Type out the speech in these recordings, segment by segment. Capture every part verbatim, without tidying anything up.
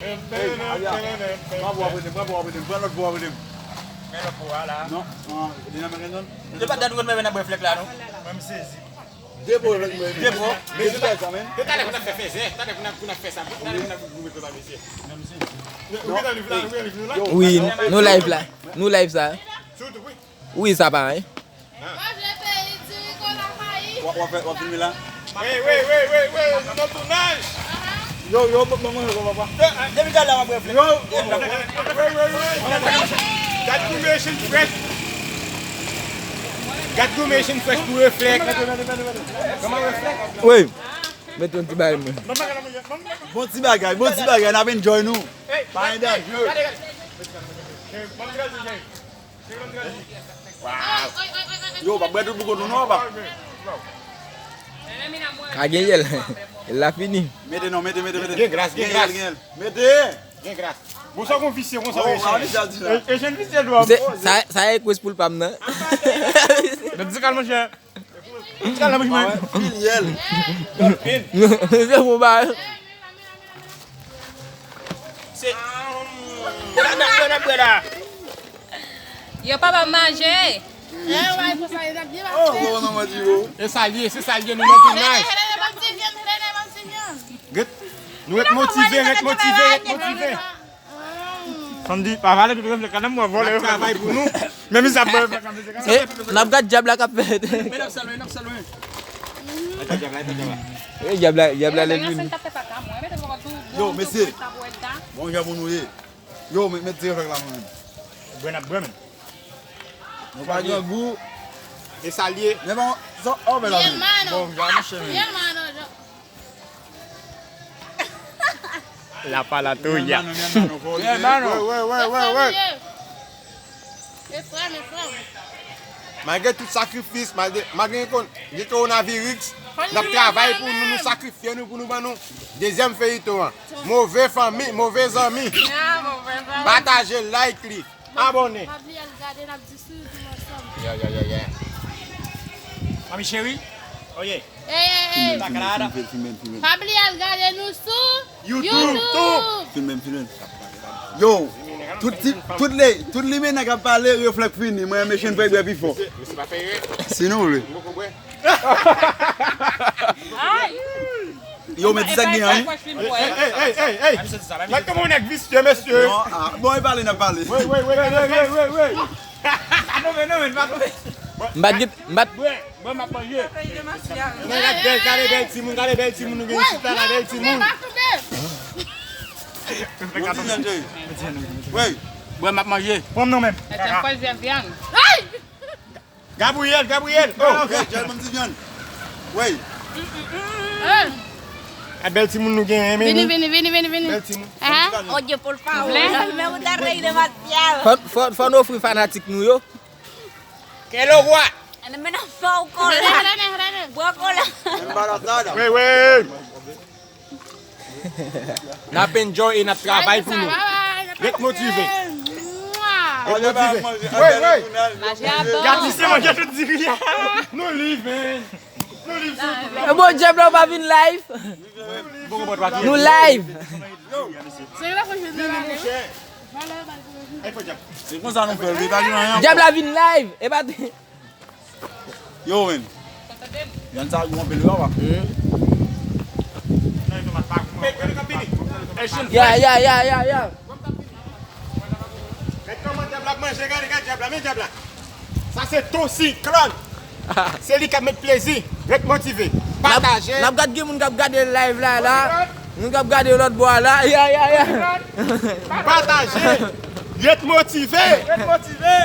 Hey, Aya, pran pou w ap rele m, pran pou w ap rele m, pran lòt pou w ap rele m. Men lòt pou w a la. Non, non, li nan men Rendon. Yo pa dat ou konn mwen nan bwè flèk la, non? Mwen, m sezi. De po, de po. De po. De bagay sa, men. Yo talè pou n ap fè fèzè, talè pou n ap, pou n ap fè sa, talè pou n ap goumen konsa, mesye. Ou gentan live la, ou gentan live nou la? Wi, nou live la. Nou live sa. Sou YouTube, wi. Wi, sa pa anyen. Manje peyi, diri, kola, mayi. W ap, w ap fè, w ap filme la? Wi, wi, wi, wi, wi, nou nan tounaj. Yo, yo, bon, bon, bon, bon, bon. Depi talè w ap reflèk. Yo, wi, wi, wi. Gad goumen Echann Fresh. Gad goumen Echann Fresh pou reflèk. Kòman reflèk? Wi. Mete yon ti bagay mwen. Bon ti bagay, bon ti bagay, n ap enjoy nou. Pa gen danje. Yo, pa bwè tout pou kont ou non, papa. A gen yèl. Yèl la fini. Mete non, mete, mete, mete. Gen gras, gen gras. Gen yèl, gen yèl. Mete. Gen gras. Bon, sa kon visye konsa, mesye. E, e jèn visye dwa. Sa, sa e kwès pou l pa m nan. Donk, di kal, monchè. Kal la, monchè. Fil yèl. Se bon bagay. Se, gade, gade, gade la. Yo pa ban manje. E sa l ye, se sa l ye, nou nan tounaj. Ret, nou ret motive, ret motive, ret motive. Sandy, pa vale tout reflèk la, nan mwen vòlè yo. N ap travay pou nou. Menm si sa bon reflèk la, mesye. E, n ap gad dyab la k ap fè. Men n ap salwe, n ap salwe. E dyab la, dyab la lè vini. Yo, mesye. Bon jan pou nou ye. Yo, met, met ti reflèk la, mwen menm. Bwè n ap bwè, men. Nou pa grangou. E sa l ye. Men bon, sa, oh, men la. Bon jan, monchè, men. La palatoya. Mi hermano, mi hermano, mi hermano. Wi, wi, wi, wi, wi. Malgre tout sakrifis, malgre, malgre gen kon-, gen kowonaviris, n ap travay pou nou, nou sakrifye nou pou nou ban nou dezyèm feyiton an. Move fanmi, move zanmi. Pataje, like li, abòne. Pa bliye al gade, n ap di sou YouTube ansanm. Yeah, yeah, yeah, yeah. Mami cheri, oye. Ey, ey, ey. Filme l, filme l, filme l, filme l. Pa bliye al gade nou sou YouTube. Filme l, filme l. Yo, tout ti, tout le, tout limena k ap pale, reflèk fini. Mwen, mechan fè bwè pi fò. Si nou vle. Yo, men ti sa gen, wi. Ey, ey, ey, ey, ey. Gad kòman yon nèg visye, mesye. Non, ah, bon, e pale, n ap pale. Wi, wi, wi. Non, men, non, men, pa tonbe. M pa t gen, m pa t. Bwè, bwè, m ap manje. Men gade bèl, gade bèl timoun, gade bèl timoun nou gen isit la, la bèl timoun. Wi. Bwè, m ap manje. Pran m non menm. Gabriyèl, Gabriyèl. Oh, ok, Jèl, ban m ti vyann. Wi. A bèl timoun nou genyen, men. Vini, vini, vini, vini, vini. Bèl timoun. Oye, por favor. Fò, fò, fò n ofri fanatik nou yo. Que lo gua. Ano, men nan fè w kola. Bwè kola. Embarazada. Wi, wi. N ap enjoy e n ap travay pou nou. Ret motive. Ret motive. Wi, wi. Gad, se manje tout diri a. Nou live, man. Nou live sou YouTube la. E bon, dyab la pa vin live. Nou live. Se konsa nou fè l, li pa gen anyen. Dyab la vin live. E pa t- Yo, men. Vyann sa gou anpil, wi, papa. Ya, ya, ya, ya, ya. Gad kòman dyab la ap manje, gade, gade dyab la, men dyab la. Sa se ton siklòn. Se li k ap met plezi. Ret motive. Pataje. N ap gad gen moun k ap gade live la, la. Moun k ap gade lòt bò a la. Ya, ya, ya. Pataje. Ret motive. Ret motive.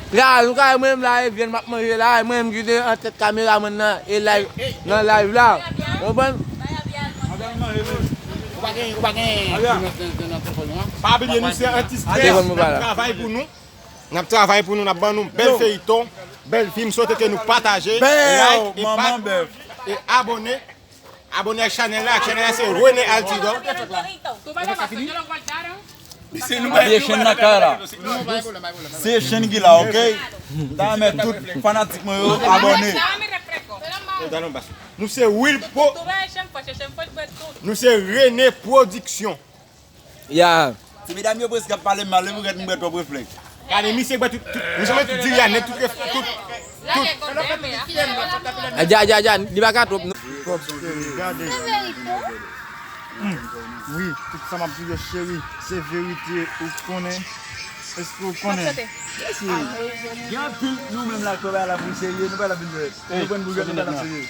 La, nou ka wè mwen menm la, e vyann m ap manje la, e mwen menm ki te an tèt kameramann nan, e live, nan live la. Konprann? Ou pa gen, ou pa gen. Pa bliye, nou se atis bèf, n ap travay pou nou. N ap travay pou nou, n ap ban nou bèl feyiton, bèl fim, swete ke nou pataje, like, e pa, e abòne. Abòne ak chanèl la, ak chanèl la se Rene Altidor. Apiye chenn nan kay la. Se chenn ki la, ok? M ta renmen tout fanatik mwen yo abòne. Nou se Will Pro. Nou se Rene Production. Ya. Ti medam yo prèske ap pale m mal, epi w gade m bwè twòp reflèks. Gade, misye bwè tout, tout, misye mete tout diri a nèt, tout ref-, tout, tout. Adja, adja, adja, li pa ka twòp, non. Twòp seri, gade. Hmm. Wi, tout sa m ap di w yo, cheri, se verite, ou konnen. Èske ou konnen? Gen anpil nou menm la, kò ba la pou serye, nou pa la vin jwèt. Nou pran boujwa, nou pa la serye.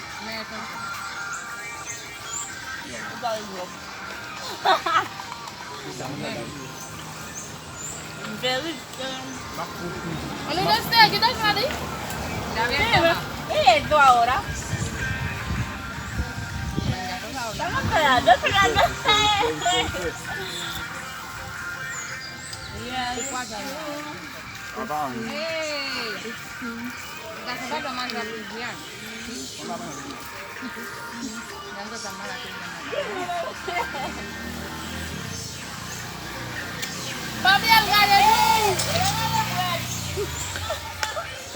Very good. Bueno, no sé, ¿qué tal, Mari? Bien, bien, tú ahora. Estamos pegando, pegando. Hey.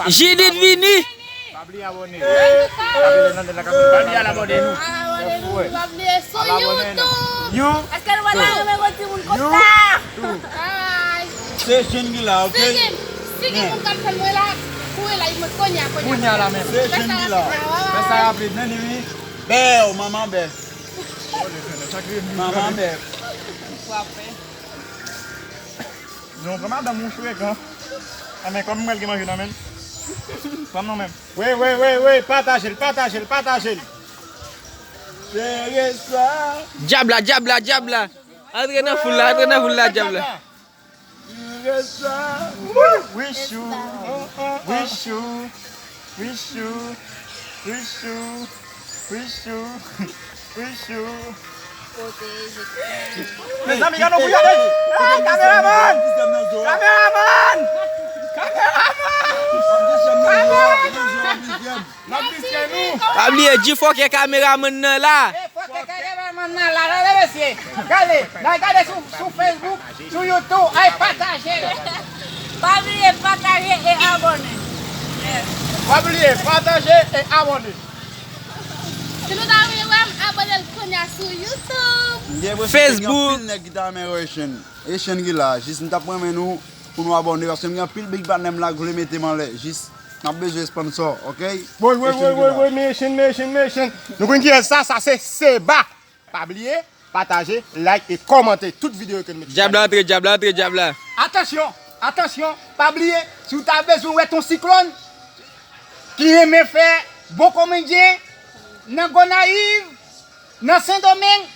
Jidit vini. Pa bliye abòne. Pa bliye abòne nou. Pa bliye sou YouTube. Èske nou pa ta renmen gwo timoun konsa? Se Jèn ki la, ok? Si gen, si gen moun k ap fè l, mwen la, kouri la, mwen kounye a, kounye a. Kounye a la menm. Se Jèn ki la. Fè sa rapid, men li wi. Bè, manman bè. Manman bè. Non, pran madanm ou frekan. Anben, kòm mwen l gen manje nan men l. Pran non menm. Wi, wi, wi, wi, pataje l, pataje l, pataje l. Sere sa. Dyab la, dyab la, dyab la. Antre nan foul la, antre nan foul la, dyab la. Sere sa. Wichou, wichou, wichou, wichou, wichou, wichou. Mezanmi, gade yon kouyad. Ay, kameramann! Kameramann! Kameramann! Kameramann! Pa bliye, di fòkè kameramann nan la. Fòkè kameramann nan la, gade mesye. Gade, n al gade sou, sou Facebook, sou YouTube, ay pataje l. Pa bliye pataje e abòne. Pa bliye pataje e abòne. Si nou ta vle wè m, abòne l kounye a sou YouTube. Facebook. Gen anpil nèg ki ta renmen wè Echann. Echann ki la, jis m t ap renmen nou pou nou abòne, paske m gen anpil big patnè m la k vle mete m anlè, jis N ap bezwen sponsor, ok? Woy, woy, woy, woy, woy, mechan, mechan, mechan. Nou konn kiyès sa, sa se Seba. Pa bliye, pataje, like e kòmante tout videyo ke nou mete. Dyab la antre, dyab la antre, dyab la. Atansyon, atansyon, pa bliye, si w ta bezwen wè ton siklòn ki renmen fè bon komedyen nan Gonayiv, nan Sendomeng,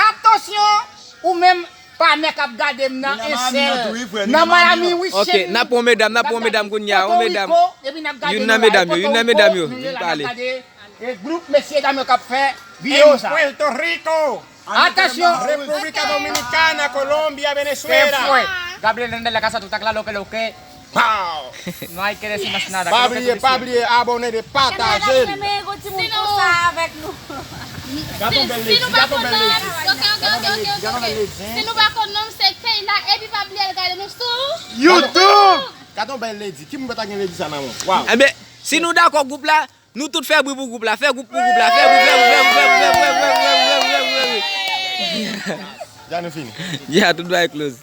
Atansyon, ou menm patnè k ap gade m nan Echann, nan Miami, wi, cheri. Ok, n ap pran medam, n ap pran medam kounye a, yon medam. Youn nan medam yo, youn nan medam yo, vin pale. E gwoup mesye dam yo k ap fè videyo sa. En Puerto Rico. Atansyon. República Dominicana, Colombia, Venezuela. Gabriel Rendel, la casa, tú estás claro que lo que. Pow! No hay que decir más nada. Pa bliye, pa bliye abòne e pataje l. Gade yon bèl lady, gade yon bèl lady. Ok, ok, ok, ok, ok. Si nou pa konn non m, se Keyla, epi pa bliye al gade nou sou YouTube. Gade yon bèl lady. Ki moun pa ta gen lady sa nan men w? Waw. Enben, si nou dakò gwoup la, nou tout fè bri pou gwoup la. Fè gwoup pou gwoup la. Fè bri, fè bri, fè bri, fè bri. Ya nou fini. Ya, tout bagay close.